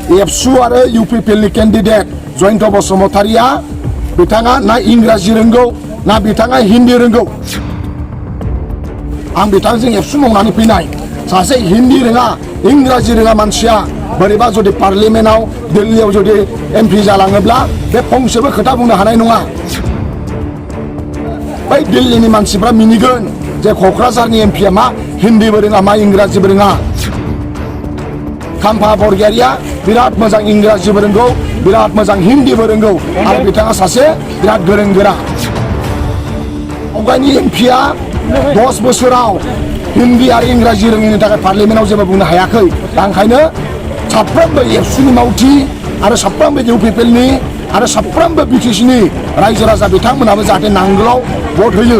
एबसु आरो इउपिपिएलनि केन्डिडेट जयन्त बसुमतारिया बिथाङा ना इंराजि रोंगौ ना बिथाङा हिन्दी रोंगौ। आं बिथांजों एबसु मावनानै फैनाय सासे हिन्दी रोङा इंराजि रोङा मानसिया बोरैबा जुदि पार्लियामेन्टआव दिल्लीयाव जुदि एमपि जालाङोब्ला बे फंसेबो खोथा बुंनो हानाय नङा। बै दिल्लीनि मानसिफ्रा मिनिगोन जे क'क्राझारनि एमपिया मा हिन्दीबो रोङा मा इंराजिबो रोङा। खाम्फा बरगयारिया बिराद मोजां इंराजिबो रोंगौ बिराद मोजां हिन्दीबो रोंगौ आरो बिथाङा सासे बिराद गोरों गोरा। आवगायनि एमपिया 10 बोसोराव हिन्दी आरो इंराजि रोङैनि थाखाय पार्लियामेन्टआव जेबो बुंनो हायाखै। दा ओंखायनो साफ्रोमबो एबसुनि मावथि आरो साफ्रोमबो इउपिपिएलनि आरो साफ्रोमबो बिटिसिनि रायजो राजा बिथांमोनाबो जाहाथे नांगोलाव भट होयो।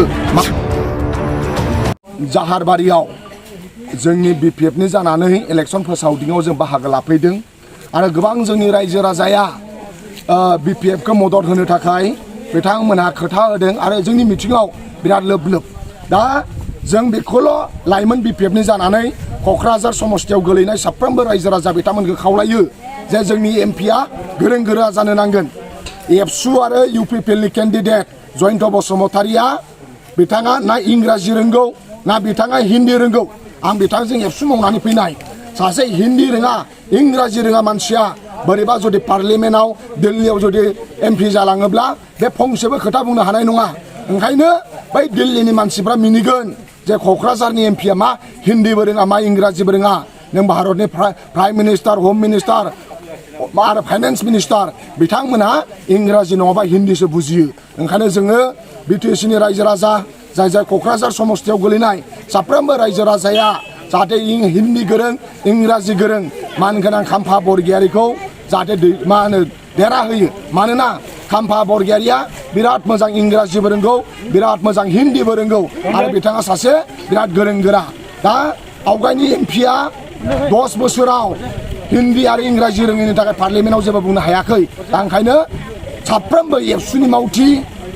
जाहारबारियाव जोंनि बिपिएफनि जानानै इलेक्सन फोसावदिङाव जों बाहागो लाफैदों आरो गोबां जोंनि रायजो राजाया बिपिएफखौ मदद होनो थाखाय बिथांमोनहा खोथा होदों आरो जोंनि मिटिङाव बिराद लोब लोब। दा जों बेखौल' लाइमोन बिपिएफनि जानानै क'क्राझार समस्तियाव गोलैनाय साफ्रोमबो रायजो राजा बिथांमोनखौ खावलायो जे जोंनि एमपिया गोरों गोरा जानो नांगोन। एबसु आरो इउपिपिएलनि केन्डिडेट जयन्त बसुमतारिया बिथाङा ना इंराजि रोंगौ ना बिथाङा हिन्दी रोंगौ। आं बिथांजों एबसु मावनानै फैनाय सासे हिन्दी रोङा इंराजि रोङा मानसिया बोरैबा जुदि पार्लियामेन्टआव दिल्लीयाव जुदि एमपि जालाङोब्ला बे फंसेबो खोथा बुंनो हानाय नङा। ओंखायनो बै दिल्लीनि मानसिफ्रा मिनिगोन जे क'क्राझारनि एमपिया मा हिन्दीबो रोङा मा इंराजिबो रोङा। नों भारतनि प्राइम मिनिस्टार हम मिनिस्टार आरो फाइनेन्स मिनिस्टार बिथांमोनहा इंराजि नङाबा हिन्दीसो बुजियो। ओंखायनो जोङो बिटिसिनि रायजो राजा जाय जाय क'क्राझार समस्तियाव गोलैनाय साफ्रोमबो रायजो राजाया जाहाथे हिन्दी गोरों इंराजि गोरों मानगोनां खाम्फा बरगयारिखौ जाहाथे मा होनो देरहा होयो। मानोना खाम्फा बरगयारिया बिराद मोजां इंराजिबो रोंगौ बिराद मोजां हिन्दीबो रोंगौ आरो बिथाङा सासे बिराद गोरों गोरा। दा आवगायनि एमपिया 10 बोसोराव हिन्दी आरो इंराजि रोङैनि थाखाय पार्लियामेन्टआव जेबो बुंनो हायाखै। दा ओंखायनो साफ्रोमबो एबसुनि मावथि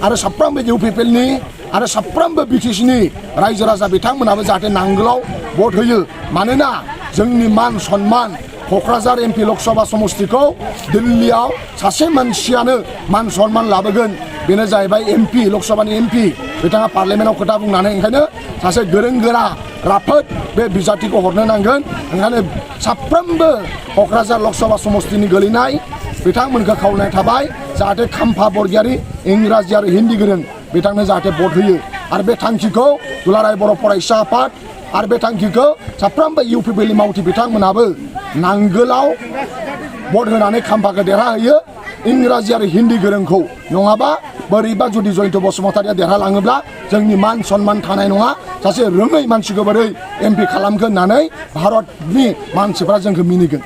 आरो साफ्रोमबो इउपिपिएलनि आरो साफ्रोमबो बिटिसिनि रायजो राजा बिथांमोनाबो जाहाथे नांगोलाव भट होयो। मानोना जोंनि मान सन्मान क'क्राझार एमपि लकसभा समस्तिखौ दिल्लीयाव सासे मानसियानो मान सन्मान लाबोगोन बेनो जाहैबाय एमपि लकसभानि एमपि बिथाङा पार्लियामेन्टआव खोथा बुंनानै ओंखायनो सासे गोरों गोरा राफोद बे बिजाथिखौ हरनो नांगोन। ओंखायनो साफ्रोमबो क'क्राझार लकसभा समस्तिनि गोलैनाय बिथांमोनखौ खावलायनाय थाबाय जाहाथे खाम्फा बरगयारि इंराजि आरो हिन्दी गोरों बिथांनो जाहाथे भट होयो। आरो बे थांखिखौ दुलाराय बर' फरायसा आफाद आरो बे थांखिखौ साफ्रोमबो इउपिपिएलनि मावथि बिथांमोनाबो नांगोलाव भट होनानै खाम्फाखौ देरहाहोयो इंराजि आरो हिन्दी गोरोंखौ। नङाबा बोरैबा जुदि जयन्त बसुमतारिया देरहालाङोब्ला जोंनि मान सन्मान थानाय नङा। सासे रोङै मानसिखौ बोरै एमपि खालामगोन होननानै भारतनि मानसिफ्रा जोंखौ मिनिगोन।